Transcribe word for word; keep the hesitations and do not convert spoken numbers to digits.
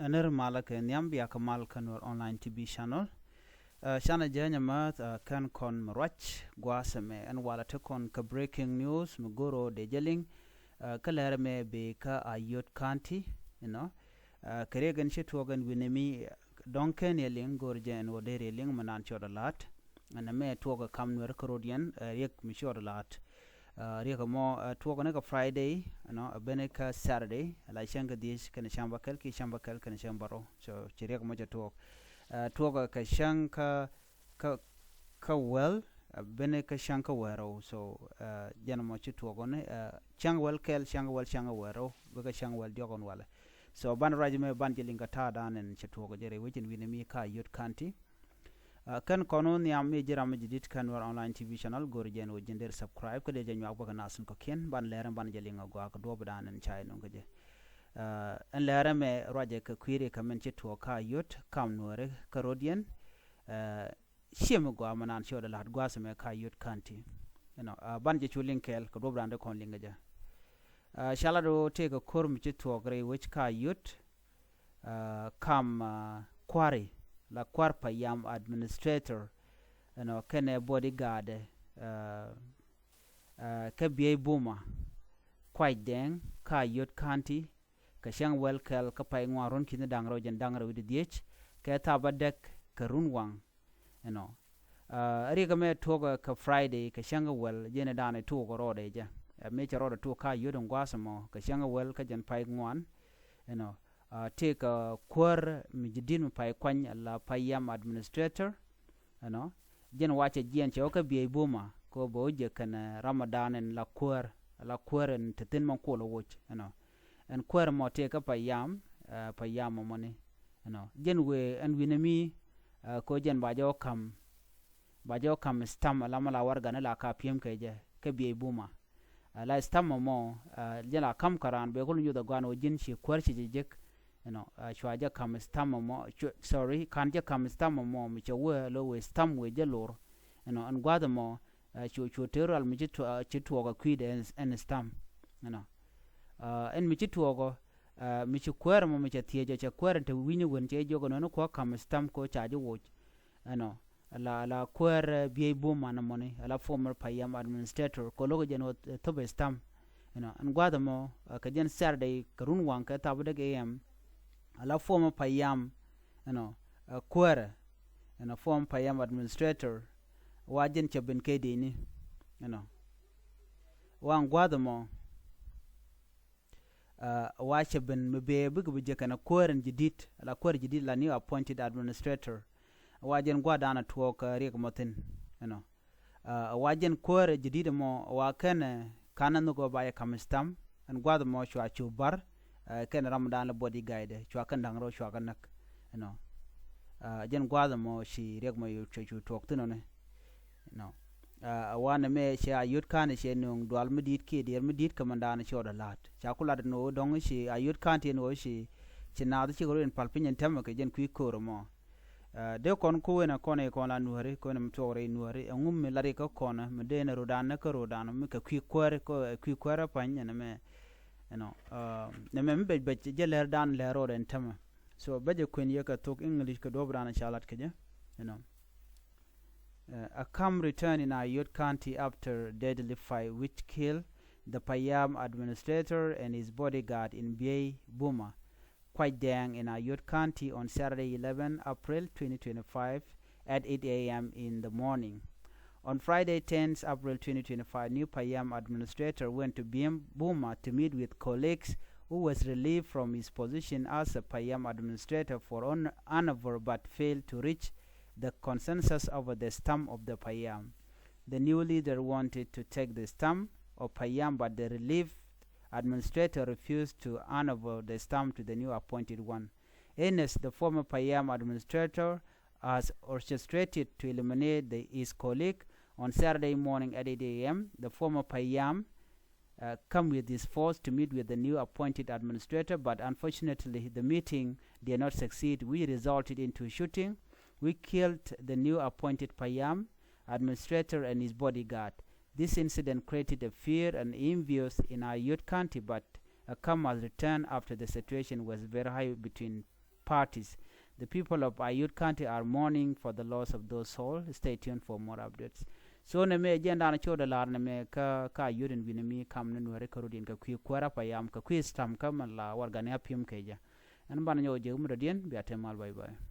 Ɛ nir malä kɛ nhiam bia kɛ mal kä Nuer Online T V channel. Ɛ, canɛ jɛ nyɛ määth, ɛ, kɛn kɔn mi ruac gua̱a̱th ɛmɛ ɛn walɛ ti kɔn kɛ breaking news mi go̱r ɔ dee jɛ liŋ. Ɛ, kä lɛr ɛmɛ bi kä Ayod County, you know. Ɛ, kɛ riɛk ɛn ci tuɔɔk ɛn wi̱ni mi dɔ̱ŋ kɛn yɛ liŋ go̱r jɛ ɛn ɣöö dee riɛ liŋ mi naan cɔɔd ɛ la̱a̱t. Ɛn ɛmɛ tuɔɔk ɛ kam Nuer kä rot yɛn, ɛ, riɛk mi cɔɔd ɛ la̱a̱t. Ɛ, riɛk ɛmɔ, ɛ, tuɔɔk ni kɛ Friday, you know, ɛ ben kä Saturday, la cäŋ kɛ dhiec kɛnɛ cäŋ bäkɛl ki cäŋ bäkɛl kɛnɛ cäŋ bärɔw. So, ci riɛk ɛmɔ cɛ tuɔɔk. Ɛ, tuɔɔk ɛ kɛ cäŋ kä, kä, kä wäl, ɛ ben kä cäŋ kä wäl rɛw. So, ɛ, jɛn ɛmɔ ci tuɔɔk ni, ɛ, cäŋ wäl kɛl, cäŋ wäl, cäŋ wäl rɛw, bikɛ cäŋ wäl diɔk ɛn walɛ. So, ban ruac mɛ ban jɛ liŋ kɛ ta̱a̱ dan ɛn cɛ tuɔɔk jɛ rɛy wecin wi̱ni mi kä Ayod County. Ɛ, kɛn kɔn wä nhiam mi ji̱ ram mi ji̱ di̱t kä Nuer Online T V channel, go̱r jɛ ɛn ɣöö ji̱n der subscribe kä dee jɛ nyuak bä kɛ nath in kɔ̱kiɛn, ban lɛr in ban jɛ liŋ agɔaa kɛ duɔ̱ɔ̱p dan in ca yɛ nöŋ kä jɛ. Ɛ, ɛn lɛr ɛmɛ ruacɛ kɛ kui̱ri kɛ min ci tuɔɔk kä Ayod, kam Nuääri kä rot yɛn. Ɛ, ciɛ mi gɔaa mi naan cɔɔd ɛ la̱a̱t gua̱a̱th ɛmɛ kä Ayod County. You know, ɛ, ban jɛ cu liŋ kɛɛl kɛ duɔ̱ɔ̱p dan dee kɔn liŋ kä jɛ. Ɛ, ca lat ɣöö tëëkɛ ko̱r mi ci tuɔɔk rɛy wec kä Ayod, ɛ, kam, ɛ, kua̱ri, la kua̱r Payam administrator, you know, kɛnɛ bodyguard, ɛ, ɛ, kä Biey Buma, Kuac Dɛŋ, kä Ayod County, kɛ cäŋ wäl kɛl kä pay ŋuan run ki̱ni da̱ŋ rɛw jɛn da̱ŋ rɛw wi̱cdɛ dhiec, kɛ thaap bädäk kɛ run waŋ, you know. Ɛ, riɛk ɛmɛ tuɔɔk kɛ Friday kɛ cäŋ wäl, jɛn ɛ da̱a̱n ɛ tuɔɔk rɔɔdɛ jɛ. Ɛ, mëë cɛ rɔɔdɛ tuɔɔk kä Ayod ɛn gua̱a̱th ɛmɔ kɛ cäŋ wäl kä jɛn pay ŋuan, you know. Ɛ, tëëkɛ kuäär mi ji̱ di̱t mi pay kuany la Payam administrator, you know. Jɛn wa cɛ jiɛn cɛ wä kä Biey Buma kɛ ɣöö bɛ wä jek kɛnɛ, ɛ, Ramadan ɛn la kuäär, la kuäär ɛn te thi̱n mɔ kuɔl woc, you know. Ɛn kuäär ɛmɔ tëëkɛ Payam, ɛ, Payam ɛmɔni, you know. Jɛn wëë ɛn wi̱nɛ mi, ɛ, kɛ ɣöö jɛn ba jɛ wä ka̱m, ba jɛ wä ka̱m stamp, ɛ la mɔ la warɛgani la ka pi̱em kɛ jɛ kä Biey Buma. Ɛ, la stamp ɛmɔ, ɛ, jɛn la ka̱m kä raan bɛ kul nyuth ɛ gɔaa ɛn ɣöö ji̱n ci kuäär ci jɛ jek, you know, ɛ, cua jɛ ka̱m stamp ɛmɔ, cu-, sorry, /ka̱n jɛ ka̱m stamp ɛmɔ mi cɛ wee, lo̱ wee stamp wëë jɛ lor, you know, ɛn gua̱a̱th ɛmɔ, ɛ, cu-, cu tëë rual mi ci tuɔ-, ɛ, ci tuɔɔk ɛ kui̱dɛ ɛn, ɛn stamp, you know. Ɛ, ɛn mi ci tuɔɔk ɔ, ɛ, mi ci kuäär ɛmɔ mi cɛ thiec ɔ, cɛ kuäär ɛn te wi̱ny ɛ wen cɛ jiök ɛnɔni kuäär ka̱m stamp kɛ ɣöö ca ji̱ woc, you know. Ala, ala kuäär, ɛ, Biey Buma ɛmɔni, ala former Payam administrator, kɛ lo̱k jɛn ɣöö, ɛ, thop ɛ stamp, you know. Ɛn gua̱a̱th ɛmɔ, ɛ, kɛ jɛn Saturday kɛ run waŋ kɛ thaap bädäk A M, ala former Payam, you know, ɛ, kuäärɛ, you know, former Payam administrator, wa jɛn cɛ ben kɛ dëëcni, you know. Wa ɛn gua̱a̱th ɛmɔ, ɛ, wa cɛ ben mi bëë bikɛ bi jek kɛnɛ kuäär in ji̱ di̱t, la kuäär ji̱ di̱t, la new appointed administrator. Wa jɛn gua̱a̱th dan ɛ tuɔɔk, ɛ, riɛk ɛmɔ thi̱n, you know. Ɛ, wa jɛn kuäär ji̱ di̱t ɛmɔ wa /kenɛ, /ka̱nɛ nhök ɣöö ba jɛ ka̱m stamp, ɛn gua̱a̱th ɛmɔ cua cu bar, ɛ, kɛnɛ ram dan la bodyguard, cua kɛn da̱ŋ rɛw cua kɛ näk, you know. Ɛ, jɛn gua̱a̱th ɛmɔ ci riɛk ɛmɔ cu, cu tuɔɔk thi̱n ɔni. No. Ɛ, ɛ wanɛ mɛ cɛ Ayod County cɛ nööŋ dual mi di̱i̱t kiɛ diɛɛr mi di̱i̱t kɛ mɛn daanɛ cɛ ɣɔt ɛ la̱t. Ca ku lat ɛn ɣöö dɔ̱ŋ ci Ayod County ɛn ɣöö ci, ci naath cikɛ rɔ in pal piny ɛn täämɛ kɛ jɛn kui̱ ko̱o̱r ɛmɔ. Ɛ, dee kɔn ku wen ɛ kɔn ɛ kɔn la Nuääri, kɔn ɛ mi tuɔɔk rɛy Nuääri, ɛŋu mi lat ikɛ kɔn ɛ mi dee ni rɔ̱dan ni kä rɔ̱dan mi kɛ kui̱ kuäärä, kɛ kui̱ kuäärä pa̱ny ɛn ɛmɛ. You know, ɛ, nɛmɛ mi bɛc bɛc jɛ lɛr dan lɛr rɔɔdɛ ɛn täämɛ. So bɛ jɛ kuën yɛ kɛ thok English kɛ duɔ̱ɔ̱p dan ca lat kɛ jɛ, you know. Uh, a calm return in Ayod County after deadly fight which killed the Payam administrator and his bodyguard in Biey Buma, Kuac Dɛŋ in Ayod County on Saturday, eleven April twenty twenty-five, at eight A M in the morning. On Friday, tenth April twenty twenty-five, new Payam administrator went to Biey Buma to meet with colleagues who was relieved from his position as a Payam administrator for an hour but failed to reach the consensus over the stamp of the Payam. The new leader wanted to take the stamp of Payam, but the relieved administrator refused to hand over the stamp to the new appointed one. Hence, the former Payam administrator has orchestrated to eliminate the, his colleague. On Saturday morning at eight A M, the former Payam uh, come with his force to meet with the new appointed administrator, but unfortunately the meeting did not succeed, which resulted into shooting, which killed the new appointed Payam administrator and his bodyguard. This incident created a fear and envious in Ayod County, but a calm has returned after the situation was very high between parties. The people of Ayod County are mourning for the loss of those souls. Stay tuned for more updates. So nɛmɛ jɛn danɔ cot dee lar nɛmɛ kä, kä Ayod in wi̱n mi kam ni Nuɛri kä rut in kɛ kui̱ kuäärä payam kɛ kui̱ stam kä mɛ la warɛgani a pi̱em kɛ jɛ. Ɛn banɛ nyɔk jek mi dɔ̱diɛn bia te mal, bye bye.